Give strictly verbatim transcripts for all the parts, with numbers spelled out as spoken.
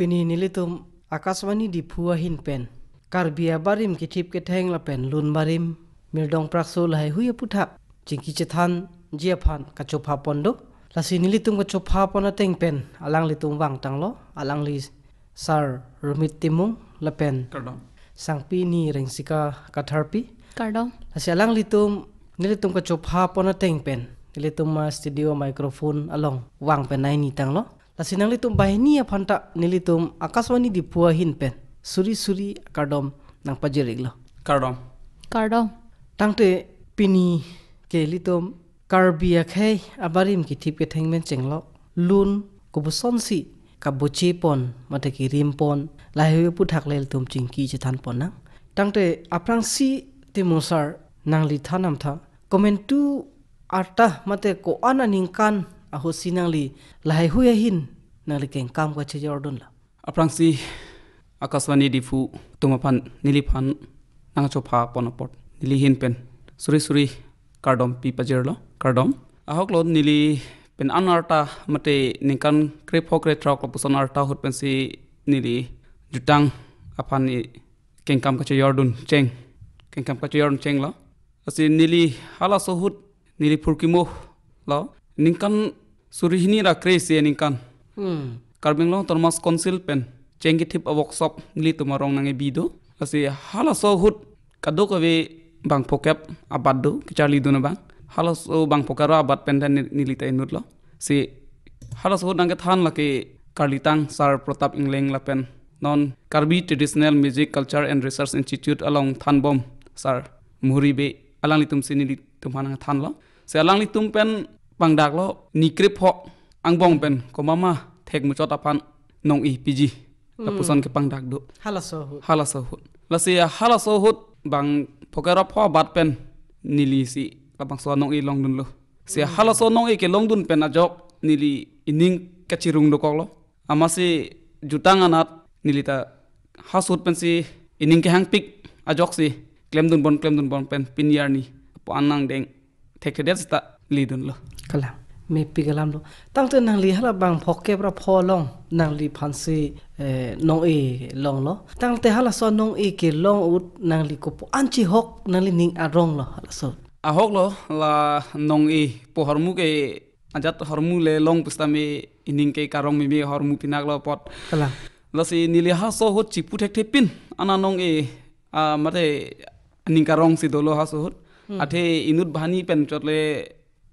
Pini nelitum Akashvani Diphu ahin pen Karbi abarim kethip ketheng lapen lun barim, mirdong prakso lahaihui aputhak chingki chethanji aphan kachopha pon do. Lasi nelitum kachopha pon ateng pen alanglitum vangtanglo, alangli Sar Rumit Timung lapen Kardom. Sangpi ni Rengsika Katharpi. Kardom. Lasi alanglitum nelitum kachopha pon ateng pen nelitum ma studio microphone along vang pen nai ni tanglo. Lasi nanglitum banghini aphan ta nelitum Akashvani Diphu ahin pen suri suri kardom nangpajir-iklo. Kardom. Kardom. Tangte pini ke ilitum Karbi akhei abarim kethip ketheng pen chenglok lun kopusonsi kaboche pon mate kerim pon lahaihui aputhak le ilitum chingki chethan pon nang. Tangte aphrangsi Timung sar, nangli than namtha komantu arta mate ko-an aningkan ahutsi nangli lahaihui ahin nangli kengkam kachejordunlo? Aphrangsi Akashvani Diphu atum aphan neliphan nangchopha pon apot neli ahin pen suri suri kardom pi pajirlo, kardom. Ahoklo neli pen an arta mate ningkan krepho krethrok lapuson arta ahut pensi neli jutang aphan ni kengkam kachejordun cheng, kengkam kachejordun chenglo. Lasi neli halaso ahut neli phurkimo lo, ningkan suri hini ra kre-isi aningkan Hmm. Karbi Anglong Autonomous Council pen cheng kethip a-workshop nelitum arong nangkebi do. Lasi halaso ahut kadokave bang phokep abat do kacharlidun abang. Halaso bang phokep ra abat pen ta ne-, neli ta inutlo. Si halaso ahut nangkethan lake karlitang Sar Pratap Engleng lapen non Karbi Traditional Music Culture and Research Institute along thanbom Sar Muhuri Bey, alanglitumsi nelitum aphan nangthanlo. Si alanglitum pen pangdaklo ni krepho angbong pen komat ma thek muchot aphan nong-e piji. Hmm. Lapuson kepangdak do. Halaso ahut. Halaso ahut. Lasi halaso ahut bang phokep ra pho abat pen nelisi labangso nong-e longdunlo. Si Hmm. halaso nong-e kelongdun pen ajok neli ining kachirung dokoklo. Amatsi jutang anat neli ta halaso ahut pensi ining kehangpik ajoksi klemdun bon klemdun bon pen pini arni apo anang deng thekthedet sita lidunlo. Kalang. Mepik alamlo. Tangte nangli hala bang phokep ra pho along nangliphansi, eh, nong-e longlo. Tangte halaso nong-e kelong ahut nangli kopo-an chihok nanglining aronglo halaso? Ahoklo, la nong-e pu ahormu ke ajat ahormu le long pusitame ining ke karong meme ahormu pinaklo apot. Kalang. Lasi neli halaso ahut chipu thekthepin ana nong-e, ah, mate aning karongsi dolo halaso ahut. Hmm. Athe inut banghini pen chot le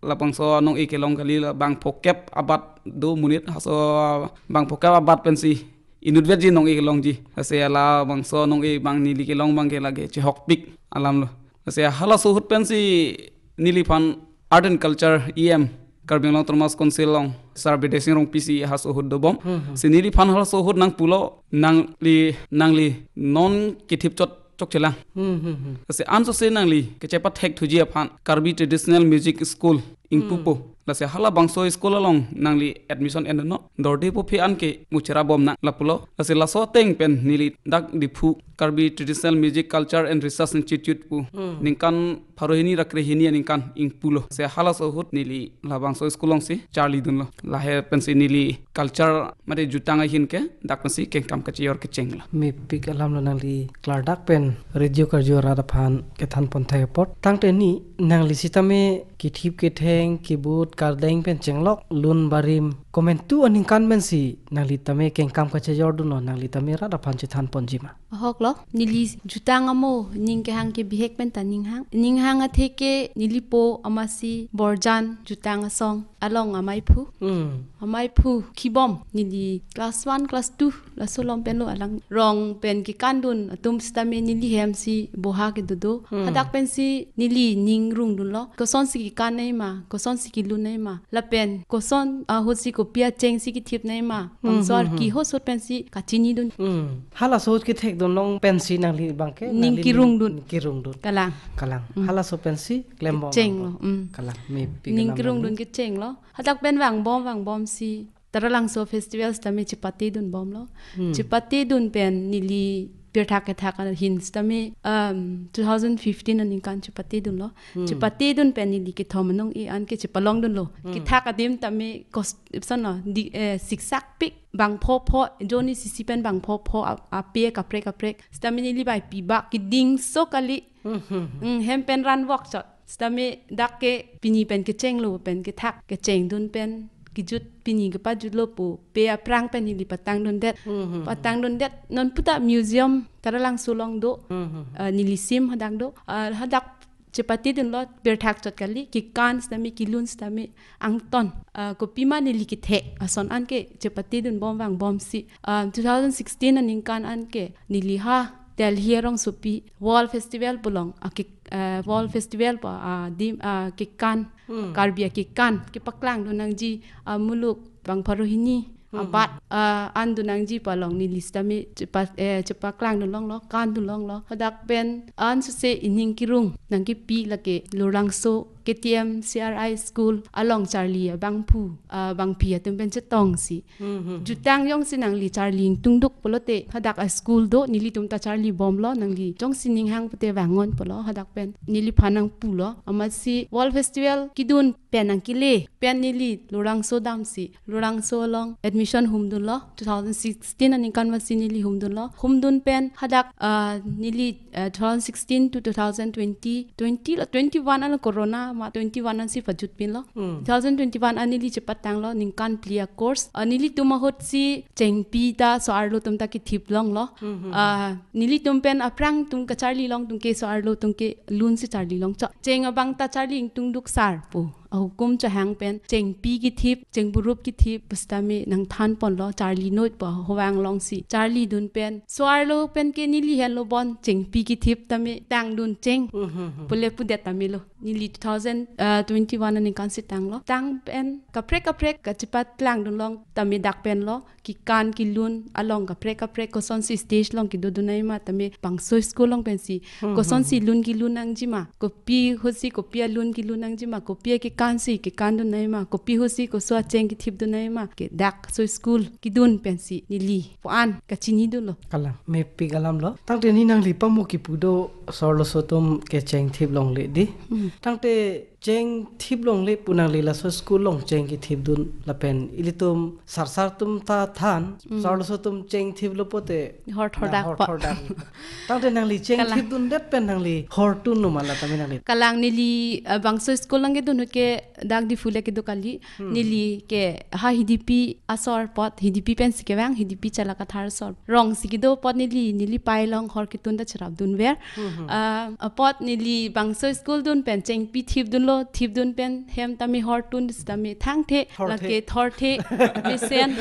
labangso nong-e kelong kali, la bang phokep abat do monit, halaso bang phokep abat pensi inutvetji nong-e kelongji. Lasi labangso nong-e bang neli kelong abang ke lake chihokpik alamlo. Lasi halaso ahut pensi neliphan Art and Culture E M Karbi Anglong Autonomous Council along Sar Bidya Sing Rongpi si halaso ahut dobom. Hmm, hmm. Si neliphan halaso ahut nangpulo, nangli, nangli non kethip chot chokchelang. Hmm, hmm, hmm. Lasi ansose nangli kechepathek thuji aphan Karbi Traditional Music School ingpupo. Hmm. Lasi halabangso school along nangli admission ennon. Dorde pu aphi anke muchera bom nang lapulo. Lasi laso ateng pen neli dak Diphu Karbi Traditional Music Culture and Research Institute pu Hmm. ningkan pharo hini ra kre hini aningkan ingpulo. Si halaso ahut neli labangso school alongsi charlidunlo. Lahai pensi neli culture mate jutang ahin ke dak pensi kengkam kachejor kechenglo. Mepik alamlo, nangli klardak pen radio karju arat aphan kethan pon thek apot. Tangte ni nangli sitame kethip ketheng, kibut kardeng pen chenglok lun barim komantu aningkan pensi nangli tame kengkam kachejordunlo, nangli tame rat aphan chethan ponji ma? Ahoklo, neli jutang amo, ning kehang ke bihek pen ta ninghang. Ninghang athe ke neli po amatsi Borjan jutang asong along amaiphu. Hmm. Amaiphu kibom, neli class one, class two laso along penlo, alang rong pen kekandun atum sitame neli hemsi boha kedodo. Hmm. Hadak pensi neli ning rungdunlo. Kosonsi kekan nai ma, kosonsi kelun nai ma. Lapen koson ahutsi kopi achengsi kethip nai ma. Hmm, Bangso hmm, arki hmm. hos ahut pensi kachinidun. Hmm. Halaso ahut kethekdun long pensi nangli abang ke, Ning nangli kirungdun. ning kirungdun. Kalang. Kalang. Hmm. Halaso pensi klembom Kechenglo, abang. hmm. Kalang. Mepik Ning alam kirungdun nangli. kechenglo. Hadak pen vangbom, vangbomsi Taralangso festival sitame chepatedun bomlo. Hmm. Chepatedun pen neli Pirthak kethak ahin sitame, um, two thousand fifteen aningkan chepatedunlo. Hmm. Chepatedun pen neli kethom anong-e an ke chepalongdunlo. Hmm. Kethak adim tame kos-, sono, di, eh, siksak pik bang phopho, joni sisi pen bang phopho, a, ape kaprek kaprek. Sitame neli bai pibak kedingso kali. Hmm, hmm, hmm. Hmm, hem pen ran vok chot. Sitame dak ke pini pen kechenglo pen kethak kechengdun pen kejut pini kepajutlo pu pe aphrang pen neli patangdundet. Hmm, hmm, hmm. Patangdundet non puta museum Taralangso along do. Hmm, hmm, hmm. Ah, neli sim hadak do. Ah, hadak chepatedunlo, pirthak chot kali, kekan sitame kelun sitame angton. Ah, kopima neli kethek ason an ke chepatedun bom vangbomsi. Ah, two thousand sixteen aningkan an ke neli ha Delhi arongsopi World Festival pu along, ah, ke, ah, World Festival pu, ah, dim, ah, kekan, Hmm. Karbi akekan kepaklangdun nangji, ah, muluk bang pharo hini Hmm. abat, ah, an dun nangji pu along neli sitame chepa-, eh, chepaklangdun longlo, kandun longlo. Hadak pen an suse ining kirung nangkepi lake Lurlangso K T M C R I school along charli abangphu, ah, bangphi atum pen chetongsi. Hmm, hmm, hmm. Jutang jongsi nangli charli ingtungduk pulote hadak a school do, nelitum ta charli bomlo, nangli jongsi ning hang pute vangon pulo, hadak pen neliphan nangpulo. Amatsi World Festival kedun pen nangkele pen neli Lurlangso damsi, Lurlangso along admission humdunlo, two thousand sixteen aningkan masi neli humdunlo. Humdun pen hadak, ah, neli, ah, two thousand sixteen to two thousand twenty, twenty lo, twenty-one an corona ma twenty-one ansi pajutpinlo. Hmm. Two thousand twenty-one an neli chepatanglo ningkan phli a course. Ah, nelitum ahutsi chengpi ta so-arlo atum ta kethiplonglo. Hmm, hmm, hmm. Ah, nelitum pen aphrang atum kacharli long atum ke so-arlo atum kelunsi charli long chot. Cheng abang ta charli ingtungduk sar pu ahukum chehang pen chengpi kethip, chengburup kethip pusitame nangthanponlo, charli noi pu ahovang alongsi charlidun pen so-arlo pen ke neli henlo bon chengpi kethip tame tangdun cheng. Hmm, hmm, hmm. Pule pudet tame lo. Neli two thousand, uh, twenty-one aningkan si tanglo. Tang pen kaprek kaprek kachepaklangdun long tame dak penlo. Kekan kelun along kaprek kaprek kosonsi stage along kedodun nangji ma tame bangso school along pensi. Hmm, kosonsi hmm, hmm. Lun kelun nangji ma. Kopi ahutsi kopi alun kelun nangji ma. Kopi akekansi kekandun nangji ma. Kopi ahutsi koso acheng kethipdun nangji ma. Ke dak so school kedun pensi neli pu an kachinidunlo. Kalang, mepik alamlo. Tangte ni nangli pamo kipu do so-arloso atum kecheng thip longle di. Hmm. Tangte cheng thip longle pu nangli laso school along cheng kethipdun lapen ilitum sarsar atum ta than, Hmm. so-arloso atum cheng thiplo pote Hor thordak na hor po. Thordak. Tangte nangli cheng Kalang. Thipdundet pen nangli hortunlo ma la tame nangli. Kalang neli, eh, bangso school along kedun ahut ke dak Diphu le kedo kali. Hmm. Neli ke ha Hidipi asor apot, Hidipi pensi kevang, Hidipi Chalakathar asor. Rongsi kedo apot neli, neli pai along hor ketun ta cherapdunver. Hmm, hmm. Ah, apot neli bangso school dun pen chengpi thipdunlo, thipdun pen hem tame hortun sitame thangthe, Thorthe. Lake thorthe, mesen,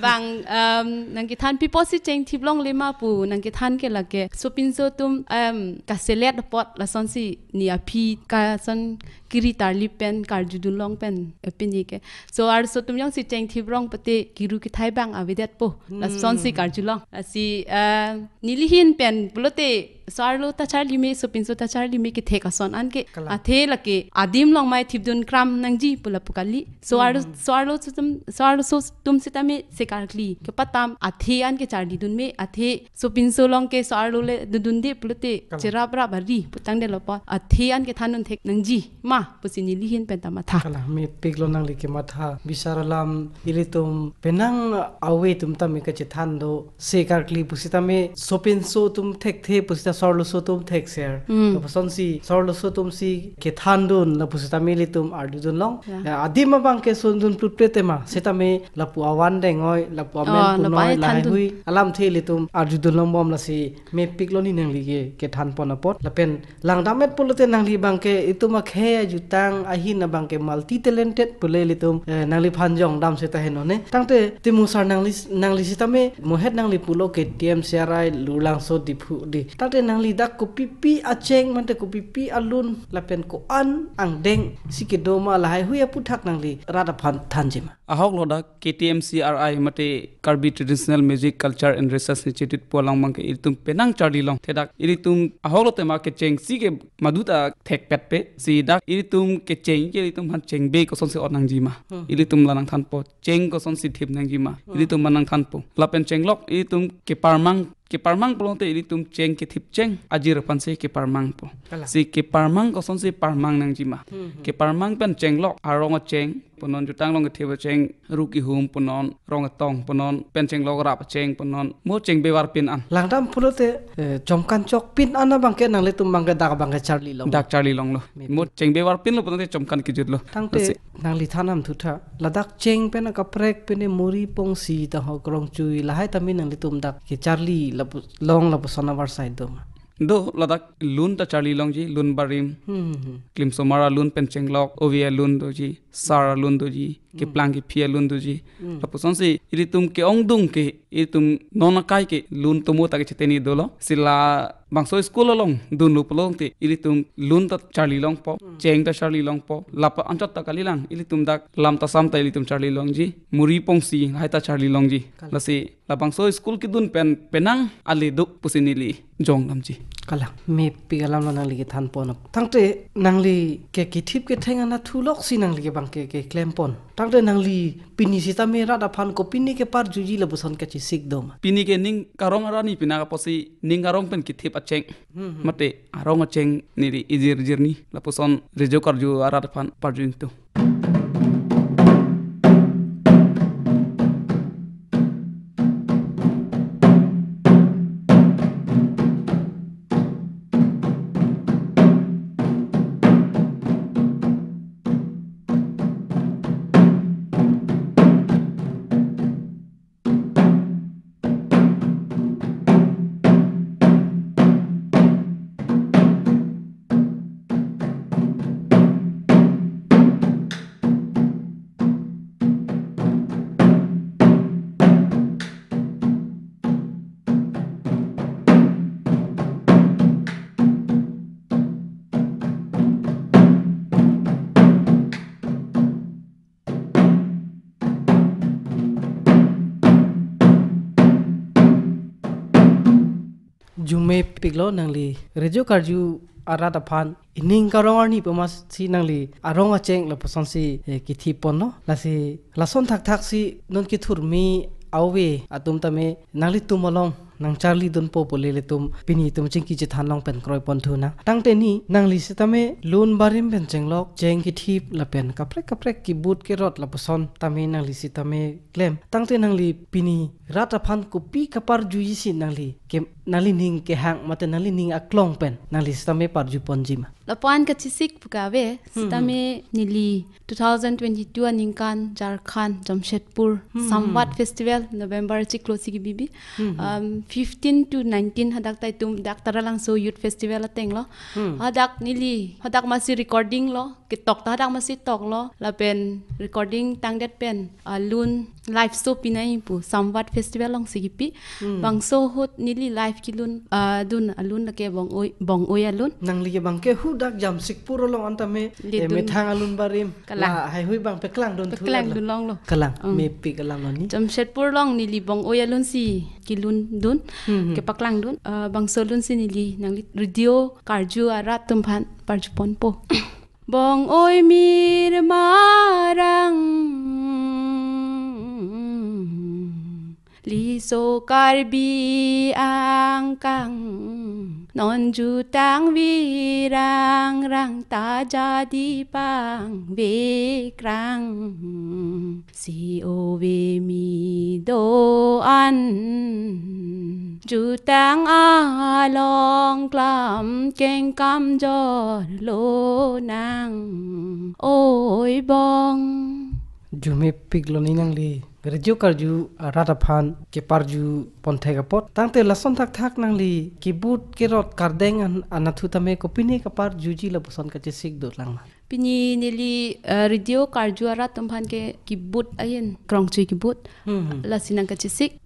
bang, um, nangkethan pi apotsi cheng thip longle ma pu, nangkethan ke lake sopinso atum, um, kaselet apot lasonsi ne aphi kason kiri tarlip pen karjudun long pen, eh, pini ke. So-arloso atum jongsi cheng thip rong pote kiru kethai bang avedetpo. Hmm. Lasonsi karjulong. Lasi, eh, neli ahin pen pulote so-arlo ta charli me, sopinso ta charli me kethek ason an ke. Kalang. Athe lake adim along mai thipdun kram nangji pu lapu kali. So-ar, Hmm. so-arloso atum, so-arloso atum sitame sekarkli kepatam athe an ke charlidun me, athe sopinso along ke so-arlo le dodunde pulote Kalang. Cheraprap ari pu tangdetlo apot athe an kethandun thek nangji ma pusi neli ahin pen ta matha. Kalang, mepiklo nangli kematha. Bisar alam ilitum penang ave atum tame kachethan do sekarkli pusitame sopinso atum thekthe pusita so-arloso atum thekser. Hmm. Lapusonsi so-arloso atumsi kethandun lapusitame ilitum arjudun long. Ya. Ya, adim abang ke sundun plutplet tema sitame lapu avan dengoi, lapu amen Oh, lapu punoi, ai thandun. Lahaihui alamthe ilitum arjudun longbom lasi mepiklo ni nangli ke kethanpon apot. Lapen langdamdet pulote nangli abang ke itum akhei ajutang ahin abang ke multi talented pule ilitum, eh, nangliphan jongdam seta henone. Tangte Timung sar nangli, nangli sitame mohet nangli pulo K T M C R I Lurlangso Diphu di. Tangte nangli dak kopipi acheng mate kopipi alun lapen ko-an angdengsi kedo ma lahaihui aputhak nangli rat aphan thanji ma. Ahoklo dak K T M C R I mate Karbi Traditional Music Culture and Research Institute pu along abang ke ilitum penang charli long. Te dak ilitum ahoklo tema kechengsi ke madu ta thekpet pe. Si dak ilitum kecheng ke ilitum aphan chengbe kosonsi ot nangji ma. Hmm. Ilitum la nangthanpo. Cheng kosonsi thip nangji ma. Hmm. Ilitum ma nangthanpo. Lapen chenglok ilitum keparmang keparmang pulote ilitum cheng kethip cheng ajir aphansi keparmangpo. Kalang. Si keparmang kosonsi parmang nangjima. Hmm, hmm. Keparmang pen chenglok arong acheng punon, jutang long kethip acheng, ru kihum punon, rong atong punon, pen chenglok rap acheng punon, mo chengbevar pin an. Langdam pulote, eh, chomkan chok pin an abangke nanglitum abangke dak abangke charlilong. Dak charlilonglo. Mepi. Mo chengbevar pinlo pulote chomkan kejutlo. Tangte lasi nangli than amthu tha. Ladak cheng pen akaprek pen muri pongsi ta ho krongchui lahai tame nanglitum dak kecharli lapu-, long lapuson avarsai doma? Do, ladak lun ta charlilongji, lun barim. Hmm, hmm, hmm. Klimsomar alun pen chenglok, ove alun doji, sar alun doji, hmm, keplang kephi alun doji. Hmm. Lapusonsi ilitum ke-ongdung ke, ilitum non akai ke lun tomo ta kecheteni dolo. Si labangso school along dunlo pulote ilitum lun ta charlilongpo, hmm, cheng ta charlilongpo. Lapu anchot ta kalilang, ilitum dak lam tasam ta ilitum charlilongji, muri pongsi hai ta charlilongji. Kalang. Lasi labangso school kedun pen penang ale do pusi neli jongdamji. Kalang, mepik alamlo nangli kethanpon. Tangte nangli ke kethip ketheng anatthu loksi nangli ke abangke keklempon. Tangte nangli pini sitame rat aphan kopine keparjuji lapuson kachesik doma? Pini ke ning karong arni pinak apotsi ning karong pen kethip acheng. Hmm, hmm. Mate arong acheng neli ijirjirni lapuson rejo karju arat aphan parju ingtung. Arjumepiklo nangli rejo karju arat aphan ining karong arni pamasi nangli arong acheng lapusonsi, eh, kethiponlo. Lasi lason thakthaksi non kethurmi ave atum tame nanglitum along nangcharlidunpo pu ilitum pini itum chingki chethan long pen kroiponthu nang. Tangte ni nangli sitame lun barim pen chenglok, cheng kethip lapen kaprek kaprek kebut kerot lapuson tame nangli sitame klem. Tangte nangli pini rat aphan kopi kaparjujisi nangli ke, nangli ning kehang mate nangli ning aklong pen nangli sitame parjuponjima? Lapu-an kachesik pu ke ave, hmm, sitame neli two thousand twenty-two aningkan Jharkhand, Jamshedpur, hmm, Samvat Festival, November chiklo si kebi bi. Hmm. Um, fifteen to nineteen hadak ta itum dak Taralangso Youth Festival atenglo. Hmm. Hadak neli, hadak masi recording lo, ketok ta hadak masi toklo, lapen recording tangdet pen, ah, lun live show pinai pu Samvat Festival alongsi kipi. Hmm. Bangso ahut neli live kelun, ah, dun alun lake Bong-oi, Bong-oi alun. Nangli ke abangke hadak Jamshedpur along an tame, eh, ledun. Methang alun barim. Kalang. La haihui abang paklangdunthu. Paklangdun longlo. Kalang, hmm, mepik alamlo ni. Jamshedpur along neli Bong-oi alunsi kelundun, hmm, hmm, kepaklangdun. Ah, bangso alunsi neli nangli rejo karju arat atum aphan parjuponpo. Bong-oi mir marang liso Karbi angkang, non jutang virang rang ta jadi pangvekrang. Si ove mi do-an jutang along klam kengkam jorlo nang, oi bong. Arjumepiklo ni nangli rejo karju arat aphan keparjuponthek apot. Tangte lason thakthak nangli kebut kerot kardeng an anatthu tame kopine kaparjuji lapuson kachesik dolang ma? Pini neli, eh, rejo karju arat atum aphan ke kebut ahin, krongchui kebut. Hmm, hmm. Lasi nangkachesik.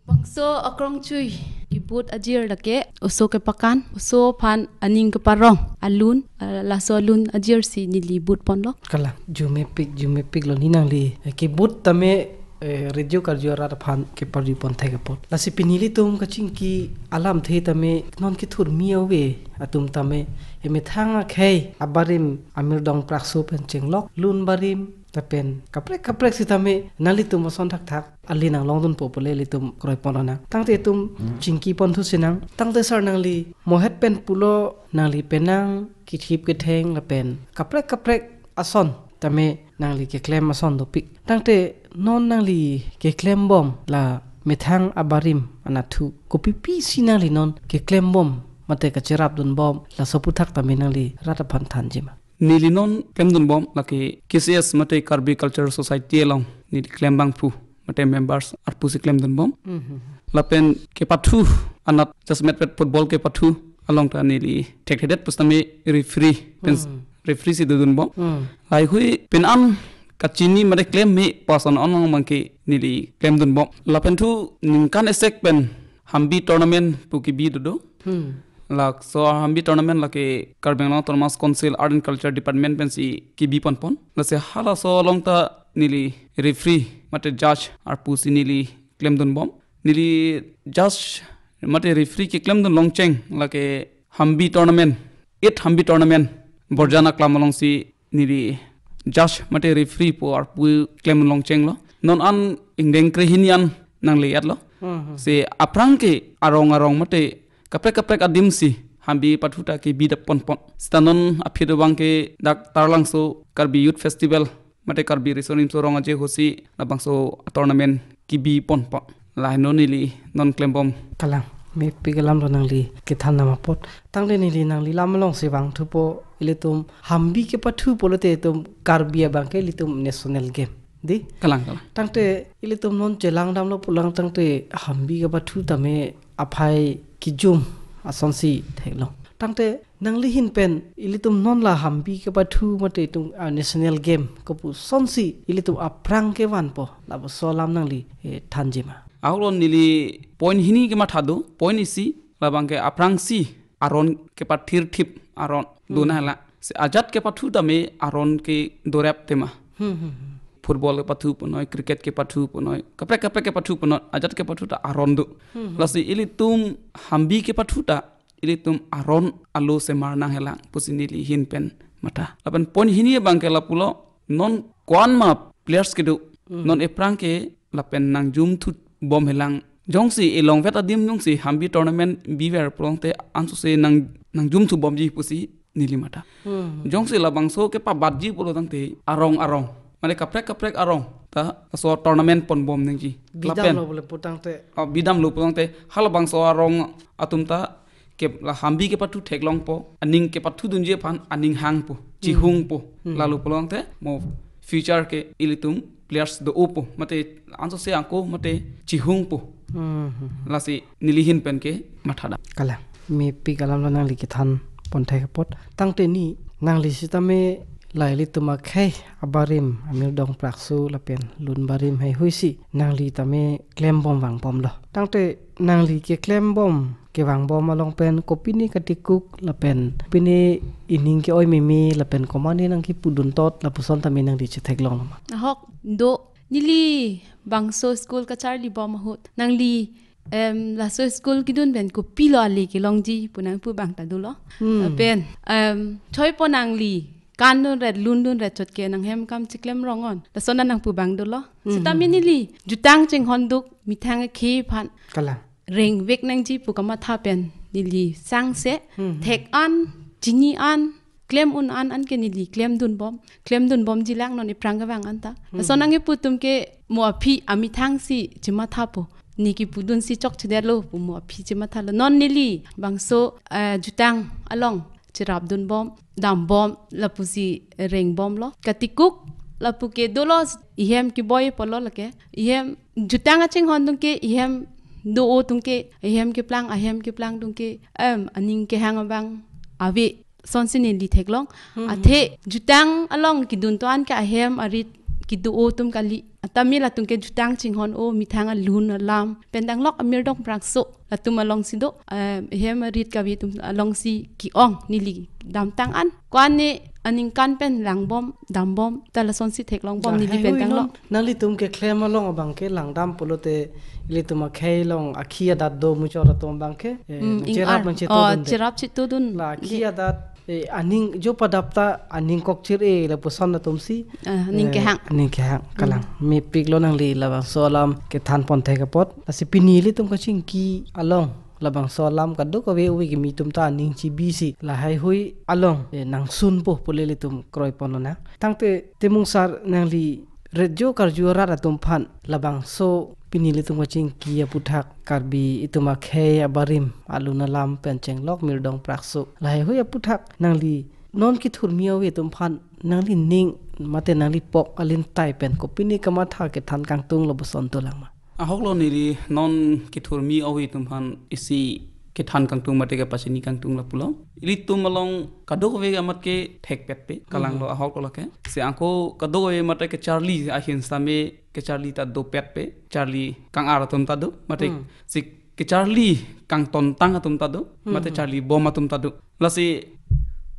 Bangso akrongchui, i But ajir lake oso kepakan, oso aphan aning keparong alun, ah, laso alun ajir si neli but ponlo. Kalang, jumepik, jumepik lo ni nangli. Ke but tame, eh, radio karju arat aphan keparju pon thek apot. Lasi pini ilitum kachingki alamthe tame non kethurmi ave atum tame, emethang akhei abarim amirdong prakso pen chenglok, lun barim, lapen kaprek kaprek sitame nanglitum ason thakthak ali nanglongdunpo pule ilitum kroi pon nang. Tangte itum chingki ponthu sinang. Tangte sir nangli mohet pen pulo nangli penang kithip ketheng lapen kaprek kaprek ason tame nangli keklem ason dopik. Tangte non nangli keklembom la methang abarim anatthu kopipi si nangli non keklembom mate kacherapdunbom laso aphuthak tame nangli rat aphan thanji ma? Neli non klemdunbom lake K C S mate Karbi Cultural Society along neli klembangphu mate members arpu si klemdunbom. Mhm. Lapen kepathu anat just met pet football kepathu along ta neli thekthedet pusitame referee pen Hmm. referee si dodunbom. Hmm. Laheihui pen an kachini mate klem me pason onong abangke neli klemdunbom. Lapen thu ningkan esek pen Hambi tournament pu kebi dodo. Hmm. Laso Hambi tournament lake Karbi Anglong Autonomous Council Art and Culture Department pensi kebi ponpon. Lasi halaso along ta neli referee mate judge arpu si neli klemdunbom. Neli judge mate referee keklemdun longcheng lake Hambi tournament, eight Hambi tournament Borjan aklam alongsi neli judge mate referee pu arpu klemlongchenglo. Non an ingdeng krehini an nangle-etlo. Hmm, hmm. Si aphrang ke arong arong mate kaprek kaprek adim si Hambi pathu ta kebi dap ponpon. Sita non aphi dobang ke dak Taralangso Karbi Youth Festival mate Karbi Riso Nimso Rong Aje Hosi labangso tournament kebi ponpon. Lahei non neli non klembom. Kalang, mepik alam lo nangli kethan nam apot. Tangte neli nangli lam alongsi vangthupo, ilitum Hambi kepathu pulote itum Karbi abangke ilitum national game. Di? Kalang, kalang. Tangte ilitum non chelangdamlo pulang tangte Hambi kepathu tame aphai kejum asonsi theklong. Tangte nangli ahin pen ilitum non la Hambi kepathu mate itum, ah, national game kopusonsi ilitum aphrang kevanpo, lapuson alam nangli, eh, thanji ma? Ahok lo neli point hini kematha do, point isi labangke aphrangsi aron kepathirthip aron Hmm. dona la. Si ajat kepathu tame aron ke dorep tema. Hmm, hmm, hmm. Football kepathu punoi, cricket kepathu punoi, kaprek kaprek kepathu punoi, ajat kepathu ta aron do. Hmm, hmm. Lasi ilitum Hambi kepathu ta ilitum aron alo semar nanghelang pusi neli ahin pen matha. Lapen point hini abangke lapulo, non ko-an ma players kedo, Hmm. non ephrang ke lapen nangjumthu bomhelang. Jongsi elongvet adim jongsi Hambi tournament biver pulote ansose nang, nangjumthu bomji pusi neli matha. Hmm. Jongsi labangso kepabatji pulo tangte arong arong, mane kaprek kaprek arong ta laso tournament ponbom nangji. Bidam Lapen lo bole putangte. Oh, bidamlo putangte halabangso arong atum ta ke la Hambi kepathu theklongpo, aning kepathudunji aphan aning hangpo, Hmm. chihungpo. Hmm. Lalu pulotangte mo future ke ilitum players do-opo, mate ansose ako mate chihungpo. Hmm, hmm, hmm. Lasi neli ahin pen ke matha dam. Kalang, mepik alam lo nangli kethan pon thek apot. Tangte ni nangli sitame la ilitum akhei abarim amirdong prakso lapen lun barim heihui si nangli tame klembom vangbomlo. Tangte nangli keklembom kevangbom along pen kopine katikuk lapen kopine ining ke-oi meme lapen komatne nangkipudun tot lapuson tame nangli chetheklonglo ma? Ahok do, neli bangso school kacharlibom ahut nangli, em, laso school kedun pen kopilo ale kelongji pu nangpu abang ta dolo. Hmm. Lapen, em, choipo nangli kandunret lundunret chot ke nanghem kam chiklem rong-on, lason an nangpu abang dolo. Hmm, Sitame hmm, hmm. neli jutang chinghonduk methang akhei aphan Kalang. rengvek nangji pu kamatha pen neli sangse Hmm, hmm. thek an, chini an, klem un an, anke neli klemdunbom, klemdunbomji lang non ephrang kevang anta. Hmm. Lason nangkipu atum ke mo aphi amethang si chemathapo, ne kipudun si chokchedetlo pu mo aphi chemathalo. Non neli bangso, eh, jutang along cherapdunbom, dambom, lapusi rengbomlo. Katikuk lapu ke dolo, ihem keboi apotlo lake. Ihem jutang achinghondung ke, ihem do-o atum ke, ihem keplang, ahem keplang atum ke, em, aning kehang abang ave, sonsi neli theklong. Hmm, hmm. Athe jutang along kedun to-an ke ahem arit kedo-o atum kali. Tame latum ke jutang chinghon-o, methang alun alam pen danglok, amirdong prangso latum alongsi do, eh, hem arit kave atum alongsi ke-ong neli damtang an. Ko-an ne aningkan pen langbom, dambom, ta lasonsi theklongbom neli pen danglok. Nanglitum keklem along abang ke langdam pulote ilitum akhei along akhi adat do muchot atum abang ke, eh, mm, cherap ing-ar nang cheto, oh, dunde. Cherap cheto dun. La akhi adat, eh, aning jo padap ta aning kok chir-e lapuson atumsi, ah, aning, eh, kehang. Aning kehang kalang. Mm. Mepiklo nangli labangso alam kethan pon thek apot. Lasi pini ilitum kachingki along labangso alam kadokave ove kimi atum ta aning chibisi lahaihui along, eh, nangsunpo pule ilitum kroi pon lonang. Tangte Timung sar, nangli radio karju arat atum aphan labangso pini ilitum kachingki aputhak, Karbi itum akhei abarim, alun alam pen chenglok, mirdong prangso, lahaihui aputhak nangli non kethurmi ove atum aphan nangli ning mate nangli pok alintai pen kopine kamatha kethan kangtung lapuson dolang ma? Ahoklo, neli non kethurmi ove atum aphan isi kethan kangtung mate kepachini kangtung lapulo. Ilitum along kadokave amat ke thekpetpe kalanglo. Hmm. Ahoklo lake. Si ako kadokave amat kecharli ahin sitame kecharli ta dopetpe. Charli kang-ar atum ta do. Mate, hmm, si kecharli kangtontang atum ta do. Hmm. Mate charlibom atum ta do. Lasi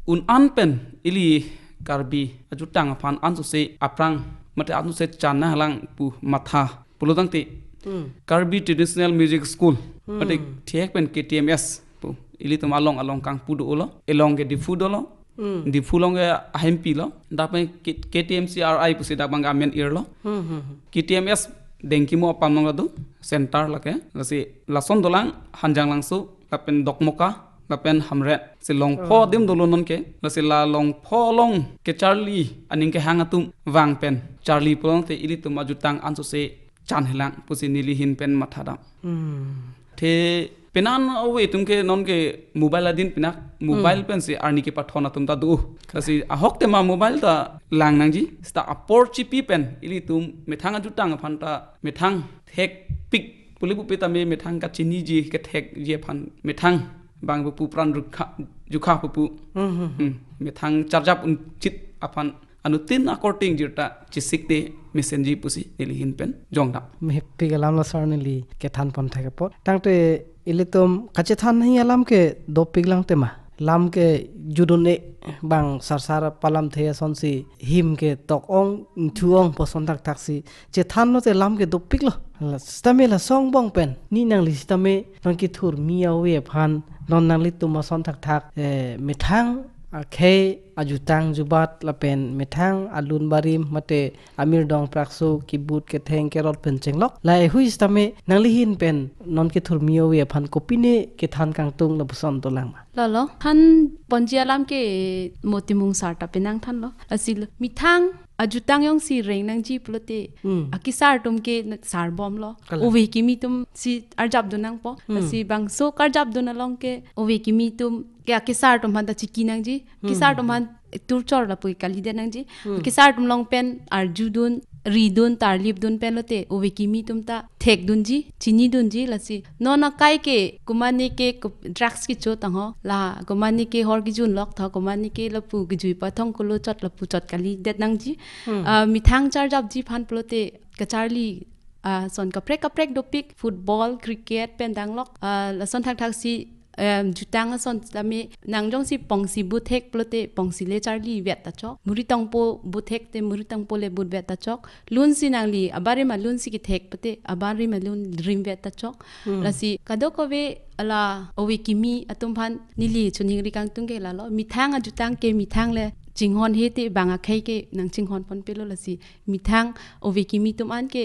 un-an pen ili Karbi ajutang aphan ansose aphrang mate ansose chan nanglang pu matha pulo tangte, hmm, Karbi Traditional Music School, hmm, mate thek pen K T M S pu ilitum along along kangpu dolo, along ke Diphu dolo. Hmm. Diphu along ke ahempilo. Dak pen K-, K T M C R I pusi dak abang amen irlo. Hmm, hmm, hmm. K T M S Dengkimo apam along do, center lake. Lasi lason dolang Hanjanglangso, lapen Dokmoka, lapen Hamren. Si Longpho, oh, adim dolo nonke. Lasi la Longpho along kecharli aning kehang atum vang pen charli pulo tangte ilitum ajutang ansose chan helang pusi neli ahin pen mathadam. Hmm. Te penang ove atum ke nonke mobile adin pinak, mobile, hmm, pensi arni kepathon atum ta do. Lasi ahok tema mobile ta lang nangji. Seta apor chipi pen ilitum methang ajutang aphan ta methang thekpik pule pupe tame methang kachiniji, kethekji aphan methang bang pupu pran rukha, jukha pupu. Hmm, hmm, hmm. Hmm. Methang charjap unchit aphan anuttin akorte ingjir ta chesikte mesenji pusi neli ahin pen jongdam. Mepik alamlo sar, neli kethan pon thek apot. Tangte ilitum kachethan hi alam ke dopik lang tema. Lam ke judun-e, bang sarsar palamthe asonsi him ketok-ong, thu-ong pu ason thakthak si chethan lote lam ke dopiklo. La sitame lason angbong pen, ne nangli sitame non kethurmi ove aphan, non nanglitum ason thakthak, eh, methang akhei ajutang jubat lapen methang alun barim mate amirdong prangso kebut ketheng kerot pen chenglok, lahaihui sitame nangli ahin pen non kethurmi ove aphan kopine kethan kangtung lapuson dolang ma? Lalo, than ponji alam ke mo Timung sar ta penang thanlo. Lasi lo, methang ajutang jongsi reng nangji pulote, hmm, akesar atum ke na-, sarbomlo. Kalang. Ove kimi atum si arjap dun nangpo. Hmm. Lasi bangso karjap dun along ke ove kimi atum ke akesar atum aphan ta chiki nangji. Hmm. Kesar atum aphan tur chor lapu kalidet nangji. Hmm. Kesar atum along pen arjudun, ridun, tarlipdun pen lote ove kimi atum ta thekdunji, chinidunji. Lasi non akai ke komatne ke ko-, drugs kecho tangho, la komatne ke hor kejunlok tho, komatne ke lapu kejui pathong kolo chot lapu chot kalidet nangji. Hmm. Ah, methang charjapji aphan pulote kacharli, ah, ason kaprek kaprek dopik, football, cricket pen danglok, ah, lason thakthak si, em, jutang ason tame nang jongsi pongsi buthek pulote pongsi le charlivet ta chok. Muri tongpo buthek te muri tongpo le butvet ta chok. Lunsi nangli abarim alunsi kethek pulote abarim alun rimvet ta chok. Hmm. Lasi kadokave ala ove kimi atum aphan neli choningri kangtung ke lalo. Methang ajutang ke methang le chinghon he te bang akhei ke nang chinghon ponpelo, lasi methang ove kimi atum an ke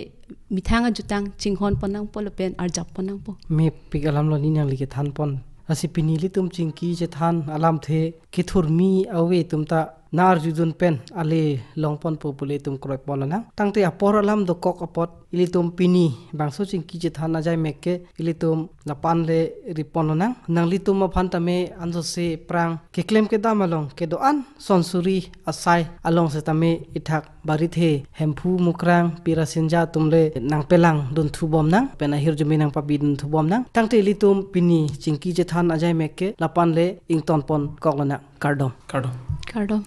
methang ajutang chinghon pon nangpo lapen arjap pon nangpo. Mepik alamlo ne nangli kethan pon. Lasi pini ilitum chingki chethan alamthe kethurmi ove atum ta nar judun pen ale long ponpo pule itum kroi pon nang. Tangte apor alam dokok apot ilitum pini bangso chingki chethan ajai mek ke ilitum lapu-an le ri pon nang. Nanglitum aphan tame ansose aphrang keklem kedam along kedo-an sonsuri asai along setame ithak barithe Hemphu Mukrang Pirasinja atum le nangpelang dunthu bom nang, pen ahirjume nangpabi dunthu bom nang. Tangte ilitum pini chingki chethan ajai mek ke lapu-an le ington pon kok lonang. Kardom. Kardom. Kardom.